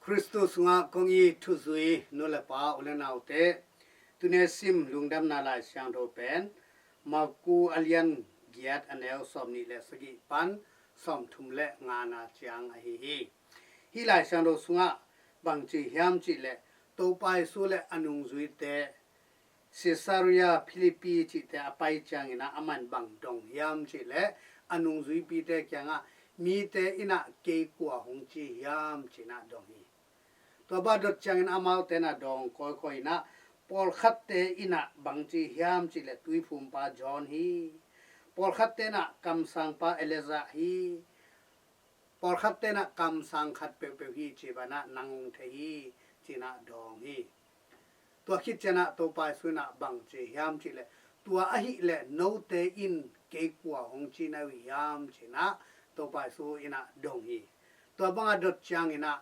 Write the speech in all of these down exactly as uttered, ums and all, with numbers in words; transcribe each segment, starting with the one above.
Khristu sungah kong it thuzui nu le pa, u le naute, tuni a sim lungdamna Lai Siangtho pen Marku a lian giat, a neu sawmnih le sagih pan sawmthum le ngana ciang ahi hi. Hih Lai Siangtho sungah bangci hiam cihleh, Topa Jesu le a nungzuite Caesarea Philippi cihte a pai ciangin ah, aman bang dong hiam cihleh, a nungzuipite kiangah, mite in ah kei kua hong ci hiam, ci-in ah dong hi. Tua bang a dot ciangin amaute in ah dawng kawikawi in ah, pawlkhatte in ah bangci hiam cihleh, Tuiphumpa John hi. Pawlkhatte in ah kamsangpa Elijah hi. Pawlkhatte in ah kamsang khat peuhpeuh hi, ci bang in ah nang hong thei hi, ci-in ah dawng hi. Tua khit ciang ah Topa Jesu in ah bangci hiam cihleh, tua ahih leh note in kei kua hong ci na uh hiam, ci-in ah Topa Jesu in ah dong hi. Tua bang a dot ciangin ah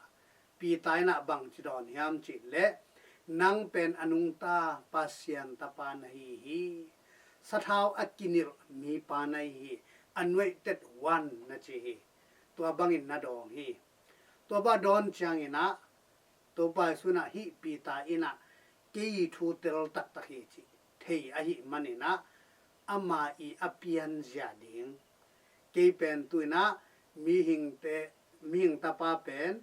Peter in ah bangci dawn hiam cihleh, nang pen a nungta Pasian Tapa na hi hi. Sathau a kinilh mipa na hi hi. Anointed one na ci hi. Tua bangin na dawng hi. Tua bang a dawn ciangin ah Topa Jesu in ah, hih Peter in ah kei thu tel taktak hi cih thei ahih manin ah, ama ii a pianzia ding, kei pen tu-in ah mihingte, mihing tapa pen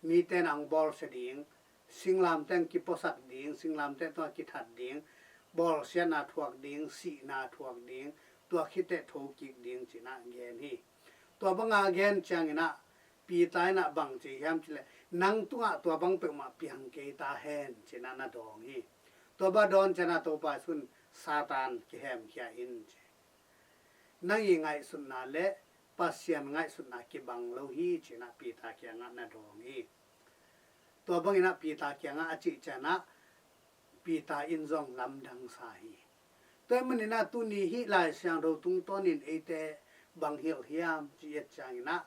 mite in ah hong bawlsia ding, singlamteh in ah kipuasak ding, singlamteh tungah kithat ding, bawlsiatna thuak ding, sihna thuak ding, tua khit teh thokik ding, ci-in ah gen hi. Tua bang a gen ciangin ah Peter in ah bangci hiam cihleh, nang tungah tua bang peuhmah piang kei ta hen, ci-in ah na dawng hi. Tua bang a dawn ciang ah Topa Jesu in, Satan, kihemkhia in, ci. Nang ii ngaihsutna le Pasian ngaihsutna kibang lo hi, ci-in ah Peter kiangah na dawng hi. Tua bangin ah Peter kiangah a cih ciang ah Peter in zong lamdang sa hi. Tua ahih manin ah tuni hih Lai Siangtho tungtawnin eite bang hilh hiam cih et ciangin ah,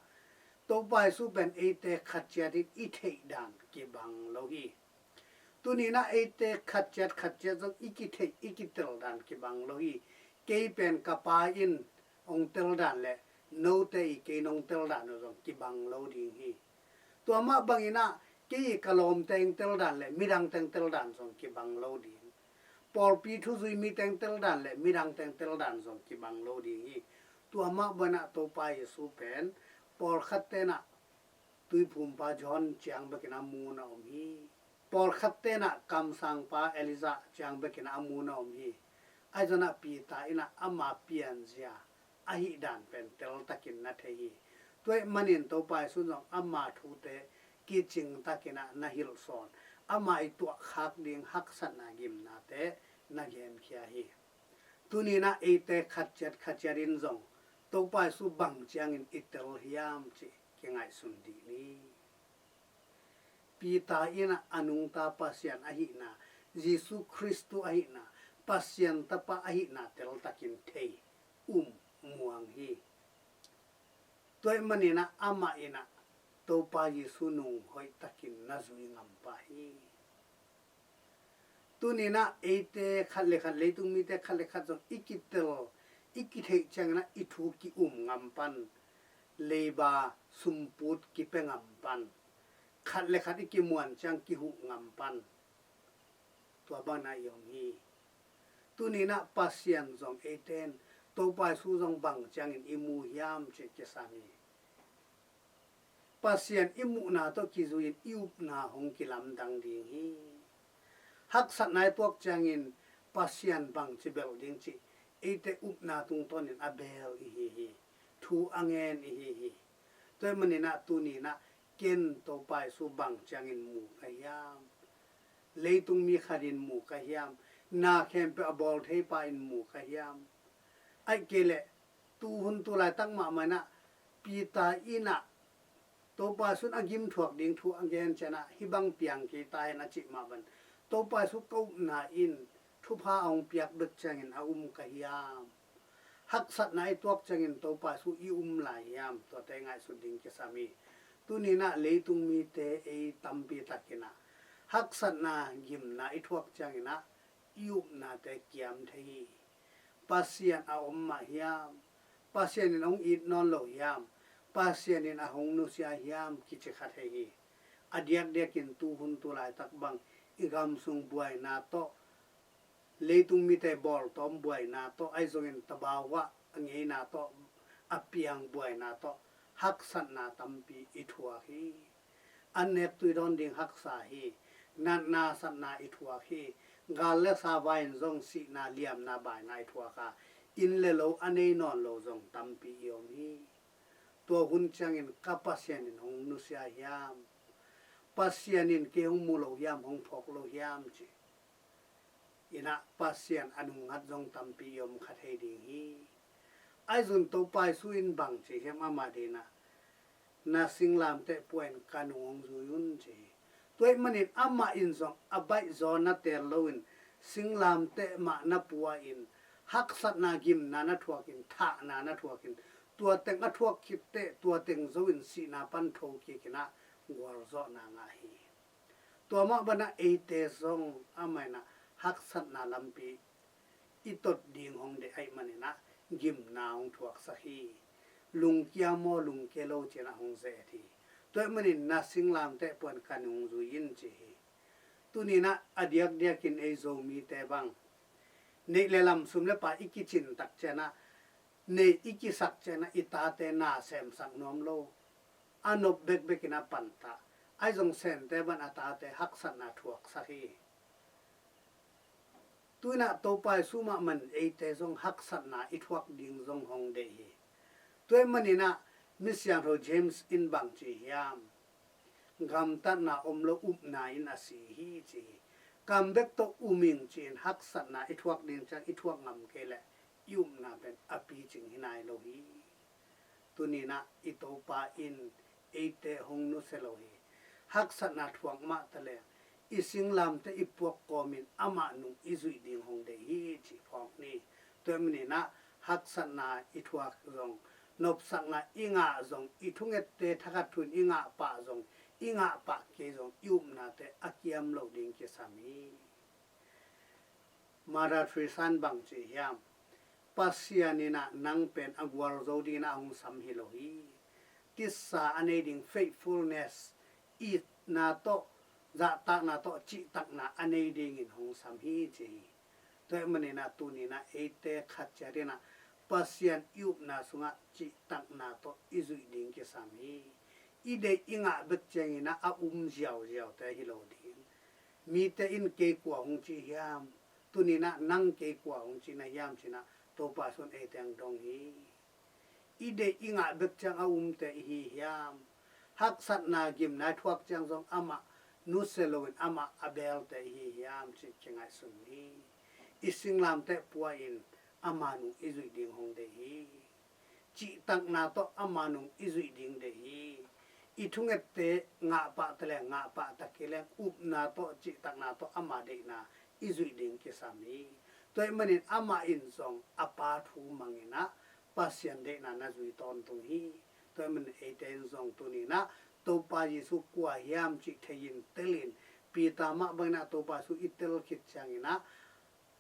Topa Jesu pen eite khat ciat in i theih dan kibang lo hi. Tuni in ah eite khat ciat khat ciat zong i kitheih, i kitel dan kibang lo hi. Kei pen ka Pa in hong tel dan le note ii kei nong tel dan uh zong kibang lo ding hi. Tua mah bangin ah kei ii ka lawmte in tel dan le midangte in tel dan zong kibang lo ding. Pawlpi thuzui mite in tel dan le midangte in tel dan zong kibang lo ding hi. Tua mah bangin ah Topa Jesu pen pawlkhatte in ah Tuiphumpa John ciang bekin a mu na om hi. Pawlkhatte in ah kamsangpa Elijah ciang bekin a mu na om hi. Ahi zongin ah Peter in ah ama pianzia ahih dan pen teltakin na thei hi. Tua ahih manin Topa Jesu in zong ama thute kicingtakin ah na hilhsawn, ama ii tuahkhak ding haksatna gimnate na genkhia hi. Tuni in ah eite khat ciat khat ciat in zong Topa Jesu bang ciangin i tel hiam cih kingaihsun dih ni. Peter in ah a nungta Pasian ahihna, Jesu Khristu ahihna, Pasian Tapa ahihna teltakin thei, um, muang hi. Tua ahih manin ah amah in ah Topa Jesu nung hoihtakin na zui ngam pah hi. Tuni in ah eite khat le khat, leitung mite khat le khat zong i kitel, i kitheih ciangin ah i thu ki-um ngam pan, leiba sumput kipia ngam pan, khat le khat i kimuan ciang kihuh ngam pan, tua bangin ah i om hi. Tuni in ah Pasian zong eite in, Topa Jesu zong bang ciangin i mu hiam cih kisam hi. Pasian i muhna tawh kizui-in i upna hong kilamdang ding hi. Haksatna i tuak ciangin Pasian bangci belh ding cih eite upna tungtawnin a beel i hi hi. Thu a ngen i hi hi. Tua ahih manin ah tuni in ah ken Topa Jesu bang ciangin mu ka hiam? Leitung mi khatin mu ka hiam? Na khempeuh a bawl theipa in mu ka hiam? Ahih kei leh tu hun tu laitak mahmah in ah Peter in ah Topa Jesu in a gim thuak ding thu a gen ciang ah, hih bang piang kei ta hen a cih mah bangin, Topa Jesu ka upna in thupha a hong piak bek ciangin a um ka hiam? Haksatna i tuak ciangin Topa Jesu i um lai hiam? Tuate ngaihsut ding kisam hi. Tuni in ah leitung mite ei tampi takin ah haksatna gimna i thuak ciangin ah i upnate kiam thei hi. Pasian a om mah hiam? Pasian in hong it nawn lo hiam? Pasian in a hong nusia hiam? Kici kha thei hi. A diakdiakin tuhun tulaitak bang i gam sung buaina tawh, leitung mite bawltawm buaina tawh, ahi zongin tabaw ah a ngeina tawh a piang buaina tawh haksatna tampi i thuak hi. An nek tui dawn ding haksa hi. Natna satna i thuak hi. Gal le sa vai in zong sihna, liamna, baina i thuak a, inn le lo a nei nawn lo zong tampi i om hi. Tua hun ciangin ka Pasian in hong nusia hiam, Pasian in kei hong mu lo hiam, hong phawk lo hiam ci-in ah Pasian a nungngat zong tampi i om kha thei ding hi. Ahi zong Topa Jesu in bang ci hiam, amah adingin ah, na singlamteh pua in ka nung hong zui un ci hi. Tua ahih manin amah in zong a baihzaw na teel loin singlamteh mah na pua in, haksatna, gimna na thuakin, thahna na thuakin, tua teng a thuak khit teh tua teng zo in sihna pan thokik in ah gualzawhna ngah hi. Tua mah banah eite zong amah in ah haksatna lampi i tot ding hong deih ahih manin ah gimna hong thuaksak hi. Lungkia maw, lungkia lo ci-in ah hong ze-et hi. Tua ahih manin na singlamteh pua in ka nung zui in ci hi. Tuni-in ah a diakdiakin ei Zomite bang neih le lam, sum le pai i kicin tak ciangin ah, neih i kisak ciangin ah i tate na semsak nuam lo, a nop bekbek in ah pantah, ahi zong Sente bang a tate haksatna thuaksak hi. Tu-in ah Topa Jesu mah bangin eite zong haksatna i thuak ding zong hong deih hi. Tua ahih manin ah Misiangtho James in bang ci hiam, gamtatna om lo upna in a si hi ci hi. Kam bek tawh um ing ci-in haksatna i thuak ding ciang i thuak ngam kei leh i upna pen a picing hi nai lo hi. Tuni-in ah i Topa in eite hong nusia lo hi. Haksatna thuak mah taleng i singlamteh i puak kawmin amah nung i zuih ding hong deih hi cih phawk ni. Tua ahih manin ah haksatna i thuak zong, nopsakna i ngah zong, i thungette thakhat thu-in i ngah pah zong, i ngah pah kei zong i upnate a kiam loh ding kisam hi. Mother Teresa in bang ci hiam, Pasian in ah nang pen a gualzo dingin ah hong sam hi lo hi. Tisa a nei ding, faithfulness, itna tawh, zahtakna tawh cihtakna a nei dingin hong sam hi ci hi. Tua ahih manin ah tuni-in ah eite khat ciat in ah Pasian i upna sungah cihtakna tawh i zuih ding kisam hi. I deih i ngah bek ciangin ah a um ziauziaute hi lo ding. Mite in kei kua hong ci hiam, tuni-in ah nang kei kua hong ci na hiam ci-in ah Topa Jesu in eite hong dong hi. I deih i ngah bek ciang a umte i hi hiam? Haksatna, gimna i thuak ciang zong amah nusia loin amah a beelte i hi hiam cih kingaihsun ni. I singlamteh pua in ama nung i zuih ding hong deih hi. Cihtakna tawh ama nung i zuih ding deih hi. I thungette ngah pah taleng, ngah pah ta kei leng, upna tawh, cihtakna tawh ama deihna i zuih ding kisam hi. Tua ahih manin amah in zong a Pa thu mangin ah Pasian deihna na zui tawntung hi. Tua ahih manin eite in zong tuni-in ah Topa Jesu kua hiam cih thei-in telin, Peter mah bangin ah Topa Jesu i tel khit ciangin ah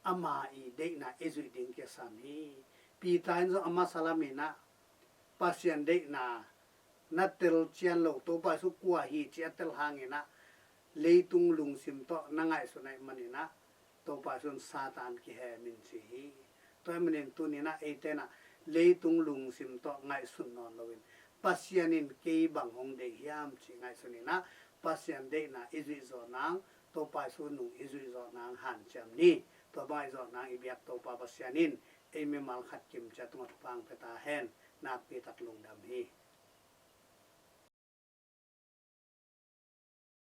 ama i deihna i zuih ding kisam hi. Peter in zong a masa lamin ah Pasian deihna na tel cian lo, Topa Jesu kua hi cih a tel hangin ah leitung lungsim tawh na ngaihsun ahih manin ah Topa Jesu in Satan kihem in ci hi. Tua ahih manin tuni-in ah eite in ah leitung lungsim tawh ngaihsun nawn loin, Pasian in kei bang hong deih hiam cih ngaihsun in ah Pasian deihna i zuih zawh nang, Topa Jesu nung i zuih zawh nang hanciam ni. Tua bang i zuih zawh nang i biak Topa Pasian in ei mimal khat kim ciat tungah thupha hong pia ta hen. Nakpi tak lungdam hi.